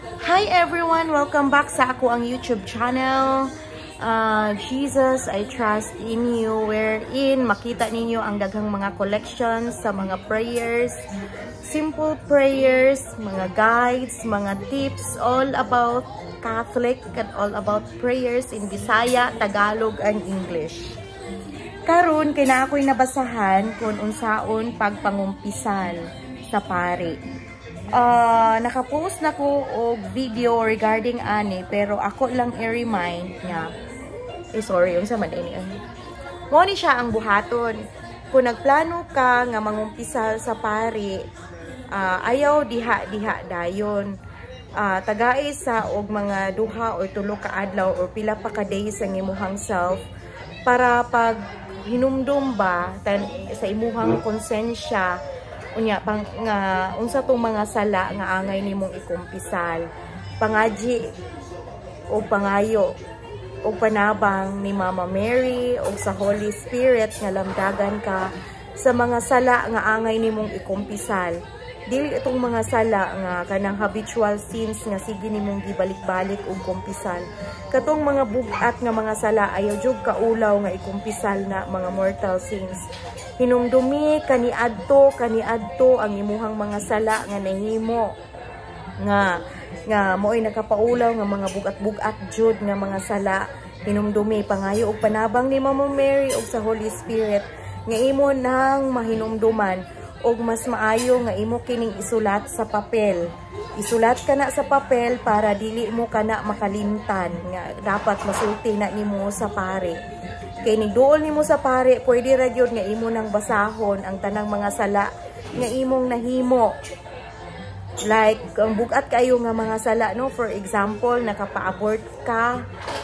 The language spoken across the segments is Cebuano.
Hi everyone! Welcome back sa akoang YouTube channel. Jesus, I Trust in You, wherein makita ninyo ang daghang mga collections sa mga prayers, simple prayers, mga guides, mga tips, all about Catholic and all about prayers in Bisaya, Tagalog, and English. Karon kay naa ako'y nabasahan kung unsaon pagpangumpisal sa pari. Nakapost na ko og video regarding ani, pero ako lang i-remind nga, eh, sorry, unsa man ini? Mo ni siya ang buhaton kung nagplano ka nga mangumpisal sa pari. Ayaw diha diha dayon. Tagai sa og mga 2 or 3 ka adlaw or pila pa ka days ang imuhang self para pag hinumdum ba tan sa imuhang konsensya unya pang nga unsa tong mga sala nga angay nimong ikumpisal. Pangadyi o pangayo o panabang ni Mama Mary o sa Holy Spirit nga lamdagan ka sa mga sala nga angay nimong ikumpisal. Dili itong mga sala nga kanang habitual sins nga sige nimong gibalik-balik og kumpisal. Katong mga bugat nga mga sala, ayaw jud kaulaw nga ikumpisal na mga mortal sins. Hinumdumi kaniadto kaniadto ang imuhang mga sala nga nahimo nga nga mo'y nakapaulaw nga mga bugat-bugat jud nga mga sala. Hinumdumi, pangayo og panabang ni Mama Mary ug sa Holy Spirit nga imo nang mahinumduman, og mas maayo nga imo kining isulat sa papel. Isulat ka na sa papel para dili mo kana makalimtan nga dapat masulti na nimo sa pare. Kay nigduol nimo sa pare, pwede ra gyud nga imo nang basahon ang tanang mga sala nga imong nahimo. Like, ang bugat kayo nga mga sala, no? For example, nakapa-abort ka,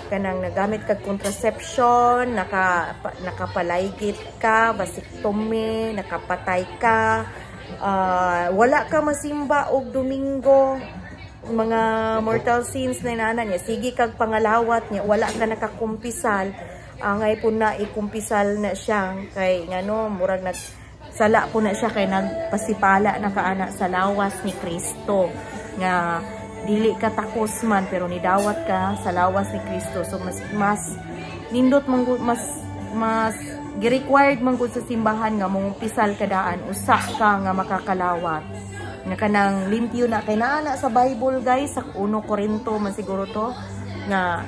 kanang nagamit kag contraception, nakapalaygit ka, vasectomy, nakapatay ka, wala ka masimba og Domingo, mga mortal sins na inana niya, sige kag pangalawat niya, wala ka nakakumpisal, angay po na ikumpisal na siya, kay ngano, murag nag sala po na siya kay nagpasipala na kaana sa lawas ni Kristo nga dili ka takos man pero nidawat ka sa lawas ni Kristo. So mas nindot man, mas mas gi-required man gud sa simbahan nga mongumpisal ka daan usa ka nga makakalawat nga kanang limpyo na, kay naa na sa Bible, guys, sa 1 Corinto man siguro to, nga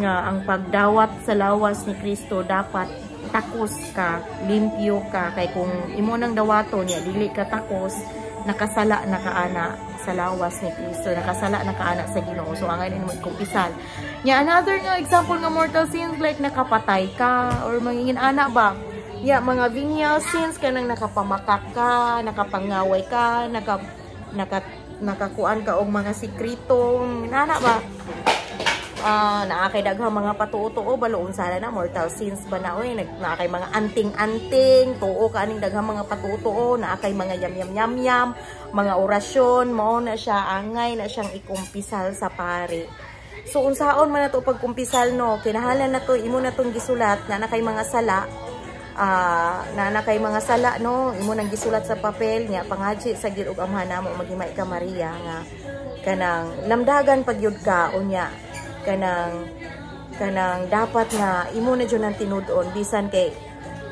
nga ang pagdawat sa lawas ni Kristo dapat takos ka, limpyo ka, kay kung imo nang dawato niya dili ka takos, nakasala na kaana sa lawas ni Kristo, nakasala na kaana sa Ginoo. So angay nimo ikumpisal. Nya another nga example nga mortal sins, like nakapatay ka or mangingin ana ba? Ya mga venial sins, kanang nakapamakak ka, nakapangaway ka, naka naka nakakuan ka og mga sekreto, nana ba? Naa kay daghang mga patuo-tuo, balo unsa na, mortal sins ba na oy? Naa kay mga anting-anting, tuo ka aning daghang mga patuo-tuo, naa kay mga yam yam yam yam, mga orasyon, mao na siya angay na siyang ikumpisal sa pare. So unsaon man nato pagkumpisal, no? Kinahanglan na to imo na tong gisulat na na kay mga sala, na kay mga sala, no? Imo nang gisulat sa papel niya, pangadyi sa Ginoo ug Amahan namo, maghimay ka Maria, nga kanang lamdagan pagyud ka. Unya kanang kanang dapat nga imo na jud ang tinud-on bisan kay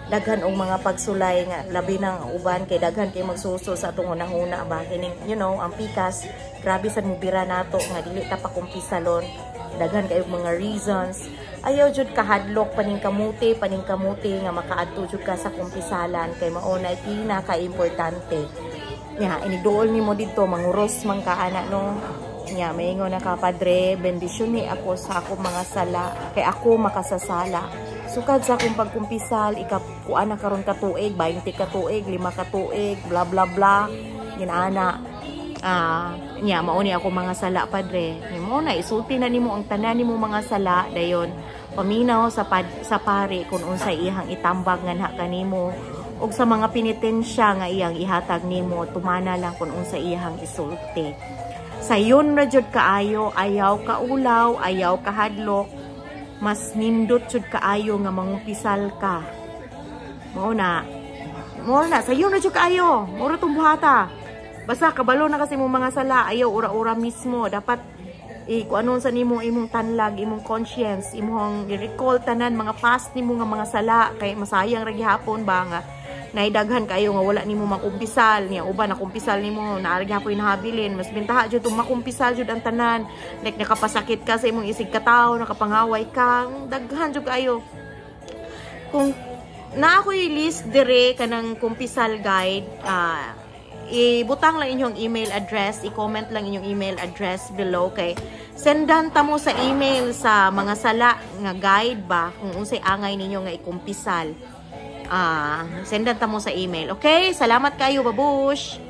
daghan og mga pagsulay nga labi nang uban kay daghan kay magsuso sa atong hunahuna ba, kining ang pikas, grabe sad mobira nato nga dili ta pakumpisalon. Daghan kay mga reasons. Ayaw jud kahadlok, paningkamuti paningkamuti nga makaadto jud ka sa kumpisalan kay mao na pinaka-importante nya. Inigduol nimo didto, manguros man ka ana, no? Nya maingon na ka, "Padre, bendisyon ni ako sa akong mga sala kay ako makasasala. Sukad sa akong pagkumpisal, ika kuan na karon ka tuig, 20 ka tuig, 5 ka tuig, bla bla bla," ginana. Nya mao ni ako mga sala, padre. Mo na isulti na nimo ang tanan nimo mga sala. Dayon paminaw sa pare kung unsay iyang itambag nganha kanimo ug sa mga penitensya nga iyang ihatag nimo, tumana lang kung unsa iyang isulti. Sayon ra jud kaayo, ayaw kaulaw, ayaw kahadlok. Mas nindot jud kaayo nga mangumpisal ka. Mao na. Mao na, sayon ra jud kaayo. Mao ra tong buhata. Basta kabalo na kasi mong mga sala, ayaw ura-ura mismo. Dapat kung ano sa nimo imong tanlag, imong conscience, imong i-recall tanan mga past nimo nga mga sala kay masayang ra gihapon ba nga naidaghan kayo nga wala nimo makumpisal niya, uban nakumpisal nimo, naa ra gihapon nahabilin. Mas bintaha jud tong makumpisal jud ang tanan, like nakapasakit ka sa imong isig katawo, nakapangaway ka, daghan jud kayo. Kung naa ko'y list dire kanang kumpisal guide, ibutang lang inyong email address, i-comment lang inyong email address below kay sendan ta mo sa email sa mga sala nga guide ba, kung unsay angay ninyo nga ikumpisal. Sendan ta mo sa email. Okay? Salamat kayo, babush!